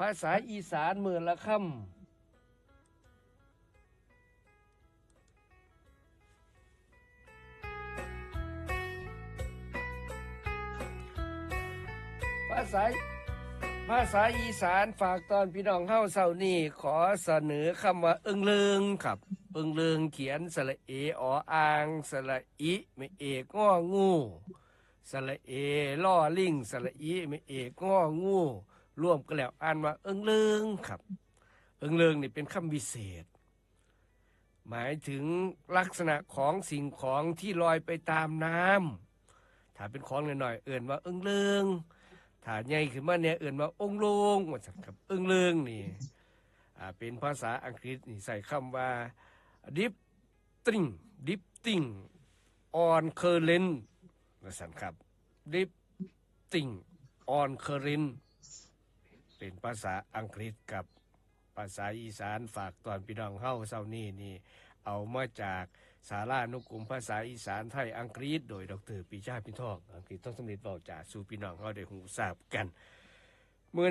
ພາສາອີສານມື້ລະຄຳ. ພາສາ ພາສາອີສານຝາກຕ້ອນພີ່ນ້ອງເຮົາເຊົ້ານີ້ ຂໍສະເໜີຄຳວ່າເອິງເລີງຄັບ. ເອິງເລີງ ຂຽນສະຫຼະເອ ອອອ່າງ ສະຫຼະອິ ໄມ້ເອກ ງໍງູ ສະຫຼະເອ ລໍລິງ ສະຫຼະອິ ໄມ້ເອກ ງໍງູ ລວມກັນແລ້ວອ່ານວ່າເອິງເລີງຄັບ. ເອິງເລີງນີ້ເປັນຄຳວິເສດ ໝາຍເຖິງລັກສະນະຂອງສິ່ງຂອງທີ່ລອຍໄປຕາມນ້ຳ. ຖ້າເປັນຂອງນ້ອຍໆ ເອີ້ນວ່າເອິງເລີງ, ຖ້າໃຫຍ່ຂຶ້ນມາແດ່ເອີ້ນວ່າອົງໂລງ ວ່າຊັ້ນຄັບ. ເອິງເລີງນີ້ ອ່າ ເປັນພາສາອັງກິດນີ້ໃຊ້ຄຳວ່າ drifting, drifting on current ວ່າຊັ້ນຄັບ. Drifting on current ເປັນພາສາອັງກິດກັບ ພາສາອີສານ ຝາກຕອນພີ່ນ້ອງເຮົາເຊົ້ານີ້ນີ້ ເອົາມາຈາກສາລານຸກົມພາສາອີສານໄທອັງກິດ ໂດຍ ດຣ ປີຊາ ພິນທອງ ອັງກິດ ຕ້ອງສຳເລັດ ເວົ້າຈາສູ່ພີ່ນ້ອງເຮົາໄດ້ຮູ້ຊາບກັນ. ມື້ນີ້